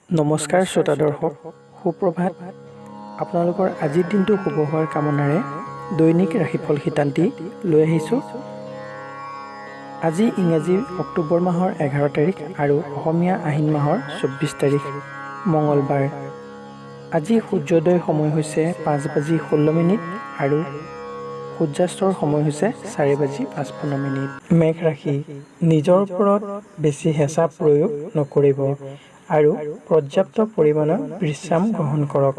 নমস্কাৰ শ্ৰোতা দৰ্শক, সুপ্ৰভাত। আপোনালোকৰ আজিৰ দিনটো শুভ হোৱাৰ কামনাৰে দৈনিক ৰাশিফল শিতানটি লৈ আহিছোঁ। আজি ইংৰাজী অক্টোবৰ মাহৰ 11 তাৰিখ আৰু অসমীয়া আহিন মাহৰ 24 তাৰিখ, মঙলবাৰ। আজি সূৰ্যোদয় সময় হৈছে 5:16 আৰু সূৰ্যাস্তৰ সময় হৈছে 4:55। মেঘ ৰাশি, নিজৰ ওপৰত বেছি হেঁচা প্ৰয়োগ নকৰিব আৰু পৰ্যাপ্ত পৰিমাণৰ বিশ্ৰাম গ্ৰহণ কৰক।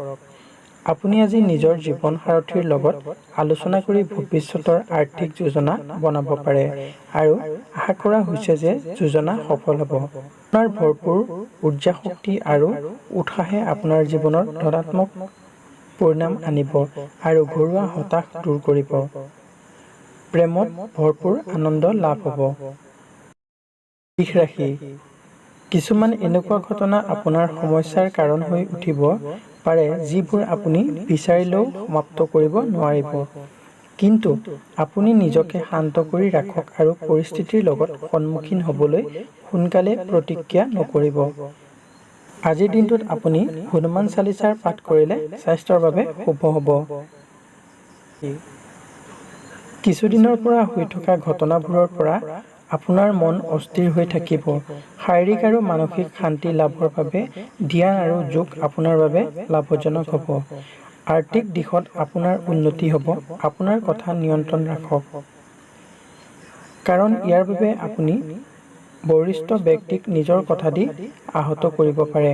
আপুনি আজি নিজৰ জীৱন সাৰথিৰ লগত আলোচনা কৰি ভৱিষ্যতৰ আৰ্থিক যোজনা বনাব পাৰে আৰু আশা কৰা হৈছে যে যোজনা সফল হ'ব। আপোনাৰ ভৰপূৰ উৰ্জা শক্তি আৰু উৎসাহে আপোনাৰ জীৱনৰ ধনাত্মক পৰিণাম আনিব আৰু ঘৰুৱা হতাশ দূৰ কৰিব। প্ৰেমত ভৰপূৰ আনন্দ লাভ হ'ব। বৃষ ৰাশি, কিছুমান এনেকুৱা ঘটনা আপোনাৰ সমস্যাৰ কাৰণ হৈ উঠিব পাৰে যিবোৰ আপুনি বিচাৰিলেও সমাপ্ত কৰিব নোৱাৰিব। কিন্তু আপুনি নিজকে শান্ত কৰি ৰাখক আৰু পৰিস্থিতিৰ লগত সন্মুখীন হ'বলৈ সোনকালে প্ৰতিক্ৰিয়া নকৰিব। আজিৰ দিনটোত আপুনি হনুমান চালিচাৰ পাঠ কৰিলে স্বাস্থ্যৰ বাবে শুভ হ'ব। কিছুদিনৰ পৰা হৈ থকা ঘটনাবোৰৰ পৰা আপোনাৰ মন অস্থিৰ হৈ থাকিব। শাৰীৰিক আৰু মানসিক শান্তি লাভৰ বাবে ধ্যান আৰু যোগ আপোনাৰ বাবে লাভজনক হ'ব। আৰ্থিক দিশত আপোনাৰ উন্নতি হ'ব। আপোনাৰ কথা নিয়ন্ত্ৰণ ৰাখক, কাৰণ ইয়াৰ বাবে আপুনি বৰিষ্ঠ ব্যক্তিক নিজৰ কথা দি আহত কৰিব পাৰে।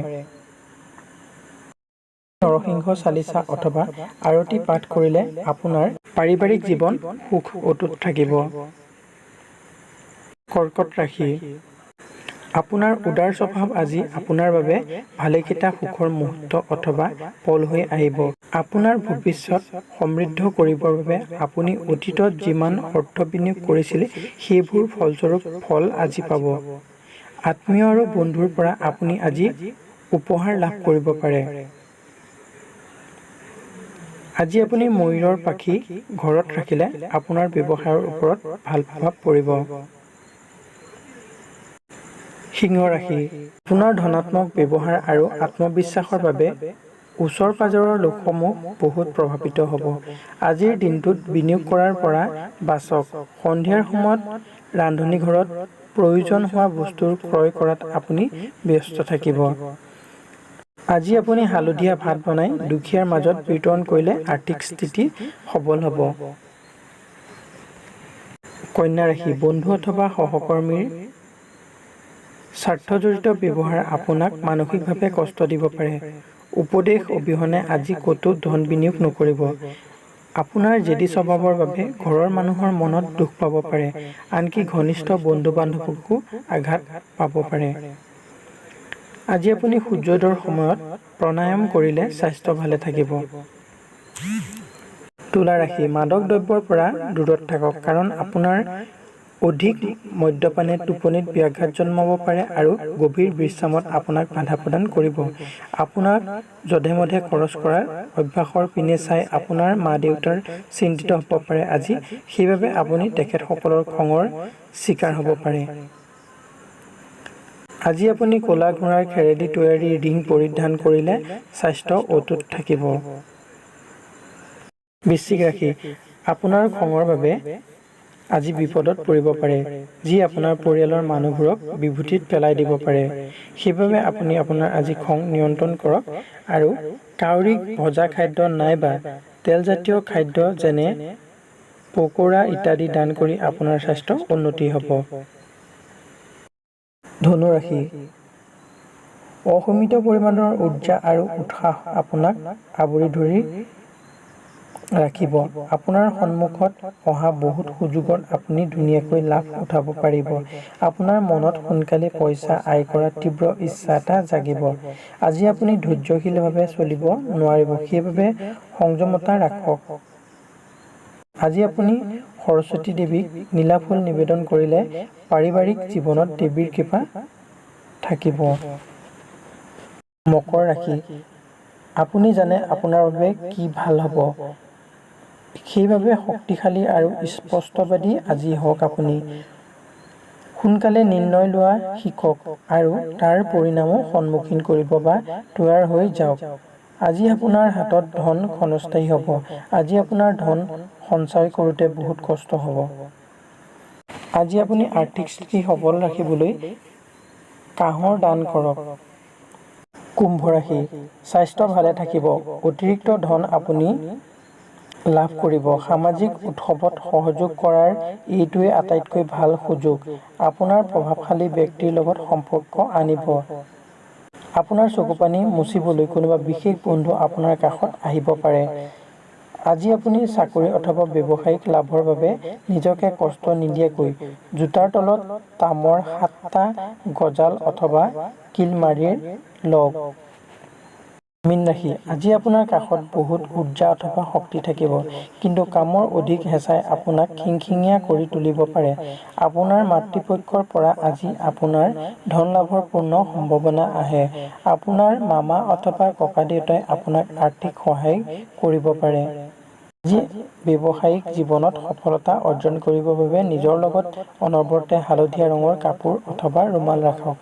নৰসিংহ চালিচা অথবা আৰতি পাঠ কৰিলে আপোনাৰ পাৰিবাৰিক জীৱন সুখ অটুট থাকিব। কৰ্কট ৰাশি, আপোনাৰ উদাৰ স্বভাৱ আজি আপোনাৰ বাবে ভালেকেইটা সুখৰ মুহূৰ্ত অথবা পল হৈ আহিব। আপোনাৰ ভৱিষ্যত সমৃদ্ধ কৰিবৰ বাবে আপুনি অতীতত যিমান অৰ্থ বিনিয়োগ কৰিছিল সেইবোৰ ফলস্বৰূপ ফল আজি পাব। আত্মীয় আৰু বন্ধুৰ পৰা আপুনি আজি উপহাৰ লাভ কৰিব পাৰে। আজি আপুনি ময়ূৰৰ পাখি ঘৰত ৰাখিলে আপোনাৰ ব্যৱসায়ৰ ওপৰত ভাল প্ৰভাৱ পৰিব। সিংহ ৰাশি, আপোনাৰ ধনাত্মক ব্যৱহাৰ আৰু আত্মবিশ্বাসৰ বাবে ওচৰ পাজৰৰ লোকসমূহ বহুত প্ৰভাৱিত হ'ব। আজিৰ দিনটোত বিনিয়োগ কৰাৰ পৰা বাচক। সন্ধিয়াৰ সময়ত ৰান্ধনীঘৰত প্ৰয়োজন হোৱা বস্তুৰ ক্ৰয় কৰাত আপুনি ব্যস্ত থাকিব। আজি আপুনি হালধীয়া ভাত বনাই দুখীয়াৰ মাজত বিতৰণ কৰিলে আৰ্থিক স্থিতি সবল হ'ব। কন্যা ৰাশি, বন্ধু অথবা সহকৰ্মীৰ স্বাৰ্থজড়িত ব্যৱহাৰ আপোনাক মানসিকভাৱে কষ্ট দিব পাৰে। উপদেশ অবিহনে আজি ক'তো ধন বিনিয়োগ নকৰিব। আপোনাৰ জেদী স্বভাৱৰ বাবে ঘৰৰ মানুহৰ মনত দুখ পাব পাৰে, আনকি ঘনিষ্ঠ বন্ধু-বান্ধৱকো আঘাত পাব পাৰে। আজি আপুনি সূৰ্যোদয়ৰ সময়ত প্ৰাণায়াম কৰিলে স্বাস্থ্য ভালে থাকিব। তুলা ৰাশি, মাদক দ্ৰব্যৰ পৰা দূৰত থাকক, কাৰণ আপোনাৰ অধিক মদ্যপানে টোপনিত ব্যাঘাত জন্মাব পাৰে আৰু গভীৰ বিশ্ৰামত আপোনাক বাধা প্ৰদান কৰিব। আপোনাক যধে-মধে খৰচ কৰাৰ অভ্যাসৰ পিনে চাই আপোনাৰ মা-দেউতাৰ চিন্তিত হ'ব পাৰে আজি, সেইবাবে আপুনি তেখেতসকলৰ খঙৰ চিকাৰ হ'ব পাৰে। আজি আপুনি ক'লা ঘোঁৰাৰ খেৰেদি তৈয়াৰী ৰিং পৰিধান কৰিলে স্বাস্থ্য অটুট থাকিব। বৃশ্চিক ৰাশি, আপোনাৰ খঙৰ বাবে আজি বিপদত পৰিব পাৰে, যি আপোনাৰ পৰিয়ালৰ মানুহবোৰক বিভূতিত পেলাই দিব পাৰে। সেইবাবে আপুনি আপোনাৰ আজি খং নিয়ন্ত্ৰণ কৰক আৰু কাউৰীক ভজা খাদ্য নাইবা তেলজাতীয় খাদ্য যেনে পকোৰা ইত্যাদি দান কৰি আপোনাৰ স্বাস্থ্য উন্নতি হ'ব। ধনুৰাশি, অসীমিত পৰিমাণৰ উৰ্জা আৰু উৎসাহ আপোনাক আৱৰি ধৰি ৰাখিব। আপোনাৰ সন্মুখত অহা বহুত সুযোগত আপুনি ধুনীয়াকৈ লাভ উঠাব পাৰিব। আপোনাৰ মনত সোনকালে পইচা আয় কৰাৰ তীব্ৰ ইচ্ছা এটা জাগিব। আজি আপুনি ধৈৰ্যশীলভাৱে চলিব নোৱাৰিব, সেইবাবে সংযমতা ৰাখক। আজি আপুনি সৰস্বতী দেৱীক নীলা ফুল নিবেদন কৰিলে পাৰিবাৰিক জীৱনত দেৱীৰ কৃপা থাকিব। মকৰ ৰাশি, আপুনি জানে আপোনাৰ বাবে কি ভাল হ'ব, সেইবাবে শক্তিশালী আৰু স্পষ্টবাদী আজি হওক আপুনি। সোনকালে নিৰ্ণয় লোৱা শিকক আৰু তাৰ পৰিণামো সন্মুখীন কৰিব বা তৈয়াৰ হৈ যাওক। আজি আপোনাৰ হাতত ধন ক্ষণস্থায়ী হ'ব। আজি আপোনাৰ ধন সঞ্চয় কৰোঁতে বহুত কষ্ট হ'ব। আজি আপুনি আৰ্থিক স্থিতি সবল ৰাখিবলৈ কাঁহৰ দান কৰক। কুম্ভ ৰাশি, স্বাস্থ্য ভালে থাকিব। অতিৰিক্ত ধন আপুনি লাভ কৰিব। সামাজিক উৎসৱত সহযোগ কৰাৰ এইটোৱে আটাইতকৈ ভাল সুযোগ। আপোনাৰ প্ৰভাৱশালী ব্যক্তিৰ লগত সম্পৰ্ক আনিব। আপোনাৰ চকুপানী মুচিবলৈ কোনোবা বিশেষ বন্ধু আপোনাৰ কাষত আহিব পাৰে। আজি আপুনি চাকৰি অথবা ব্যৱসায়িক লাভৰ বাবে নিজকে কষ্ট নিদিয়াকৈ জোতাৰ তলত তামৰ 7টা গজাল অথবা কিল মাৰি লওক। মীন ৰাশি, আজি আপোনাৰ কাষত বহুত উৰ্জা অথবা শক্তি থাকিব, কিন্তু কামৰ অধিক হেঁচাই আপোনাক খিংখিঙীয়া কৰি তুলিব পাৰে। আপোনাৰ মাতৃপক্ষৰ পৰা আজি আপোনাৰ ধন লাভৰ পূৰ্ণ সম্ভাৱনা আহে। আপোনাৰ মামা অথবা ককাদেউতাই আপোনাক আৰ্থিক সহায় কৰিব পাৰে। আজি ব্যৱসায়িক জীৱনত সফলতা অৰ্জন কৰিবৰ বাবে নিজৰ লগত অনবৰতে হালধীয়া ৰঙৰ কাপোৰ অথবা ৰুমাল ৰাখক।